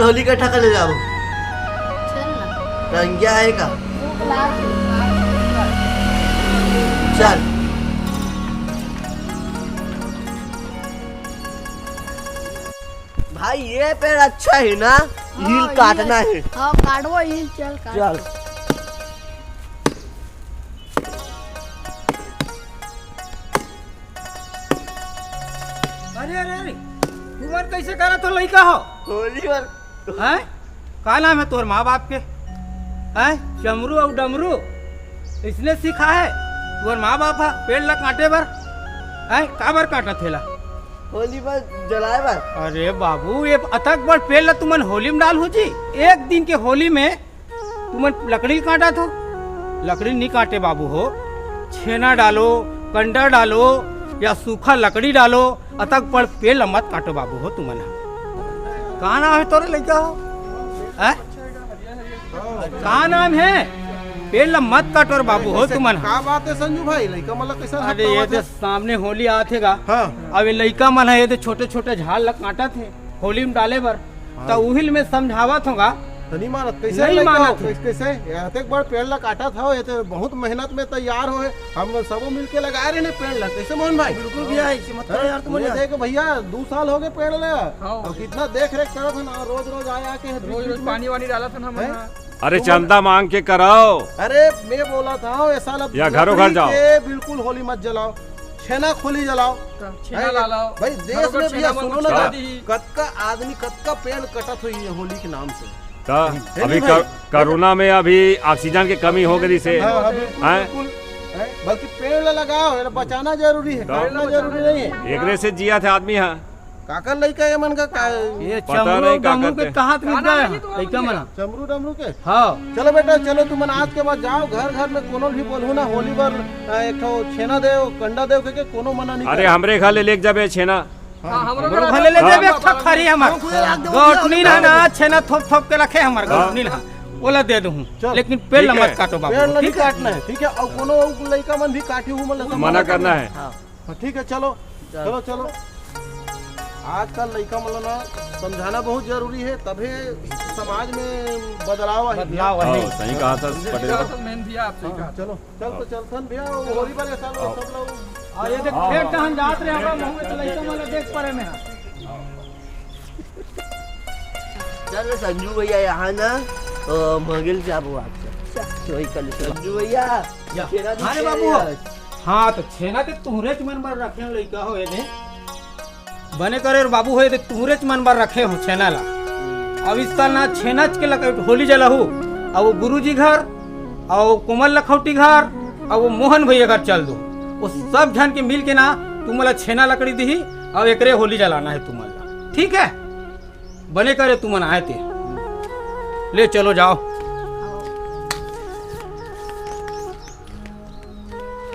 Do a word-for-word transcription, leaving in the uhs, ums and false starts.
होली का ठका ले जाओ। चल ना। रंगिया आएगा। भूख लाग। चल। भाई, ये पेड़ अच्छा है ना? हाँ, हील ये काटना अच्छा है। हाँ, काटो हील, चल, काट। चल। अरे, अरे, अरे, तुमन कैसे करत हो लइका हो? होली बर। हैं? का नाम है तोर माँ बाप के? हैं? चमरू अउ डमरू? इसने सिखा है? तोर माँ बाप हा पेड़ ला काटे बर? हैं? काबर काटत हेला? होली बर जलाए बर। अरे बाबू, ये अतक बड़ पेड़ ला तुमन होली में डालहू जी? एक दिन के होली में तुमन लकड़ी काटत हो, लकड़ी नहीं काटे बाबू हो, छेना डालो, कंडा डालो या सूखा लकड़ी डालो, अतक बड़ पेड़ ला मत काटो बाबू हो तुमन ह। का नाम है तोरे लइका हो? हैं? का नाम है? पेड़ ला मत काटो रे बाबू हो तुमन ह। का बात है संजू भाई, लइका मन ला कैसा अरे ये हफ्ता तो सामने होली आत हे गा। हाँ। अब ये लइका मन है, ये तो छोटे छोटे झाड़ ला काटत है होली में डाले बर। हाँ। त उहिल में समझावत होगा। त नहीं मानत, कैसे नहीं लइका मानत हो? है। कैसे, कैसे? ये अतेक बड़ पेड़ ला काटत हो, ये तो बहुत मेहनत में तैयार हो है। हम सबो मिलके लगाए रहे ने पेड़ ला, कैसे मोहन भाई? बिल्कुल भैया, ऐसे मत करो यार तुम ये यार। देख भैया, दो साल हो गए पेड़ ला। हाँ। और कितना देख रेख करत है ना, रोज रोज आया के रोज रोज पानी वानी डालत है ना हम हैं? यहाँ। अरे तुम चंदा मांग के कराओ। अरे मैं बोला था, ऐसा लब-, या घरों घर लकड़ी जाओ। के बिल्कुल होली मत जलाओ, छेना खोली जलाओ। छेना हैं? ला लाओ। भाई, देश में भैया, सुनो ना, कतका आदमी, कतका पेड़ कटत होही ये होली के नाम से। त है अभी नहीं भाई? कर-, कोरोना में अभी ऑक्सीजन के कमी हो गई से। हाँ, हाँ, बिल्कुल, हैं? बिल्कुल। हैं? बल्कि पेड़ ला लगाओ, एला बचाना जरूरी है, तो काटना जरूरी नहीं है। एकरे से जिया थे आदमी हा। काकर लइका ये मन का का-, ये पता चमरू नहीं का डमरू के करते। कहाँ तक गए हैं? लइका मन। चमरू डमरू के? हाँ। चलो बेटा, चलो तुमन आज के बाद जाओ, घर घर में कोनो भी बोलहू ना, होली बर, अ, एक ठो छेना देव, कंडा देव के, के कोनो मना नहीं अरे करे। हमरे घर ले लेके जाबे छेना। हाँ, हमरो हमरो घर घर ले ले हाँ। जाबे एक ठो खरी हमर। हम खुदे राख देबो, गौटनी ना, ना, छेना थोप थोप के रखे हमर हाँ। गौटनी ना। ओला दे दूँ। चल। लेकिन पेड़ ठीक ला है। मत काटो बाबू, पेड़ ला नहीं ठीक है? काटना है, ठीक है? और कोनो लइका मन भी काटी हूँ, मतलब मना करना है। हाँ। हाँ, ठीक है, चलो, चलो। चलो, चलो। आजकल लइका मन ला ना समझाना बहुत जरूरी है, तभे समाज में बदलाव आही। बदलाव आही। हाँ, सही कहा था पटेल। चलो, तो मेन भैया, आप सही हाँ, कहा। चलो, चल तो चलथन भैया, वो होली वाले साल वो सब लोग हाँ, ये देख, खेत कहाँ जात रहे, हम मुँह में तो लइका मन ला देख परे में। चल संजू भैया, यहाँ ना, अ, मगिल से आप बात कर। तो वही कर ले, संजू भैया, या। छेना दी हाँ रे छेना बाबू। यार। हाँ, तो छेना ते तुहरेच मन बर रखे हो, लइका हो, ये दे। बने करे रे बाबू हो, ये दे तुहरेच मन बर रखे हो छेना ला। अब इस साल ना छेनाच के लगा होली जलाहू। अब वो गुरुजी घर, अब वो कोमल लखौटी घर, अब वो मोहन भैया घर चल दो। वो सब झन के मिल के ना, तुमन ला छेना लकड़ी दिही, अब एकरे होली जलाना है तुमन ला। ठीक है? बने करे तुमन आए ते। ले चलो जाओ।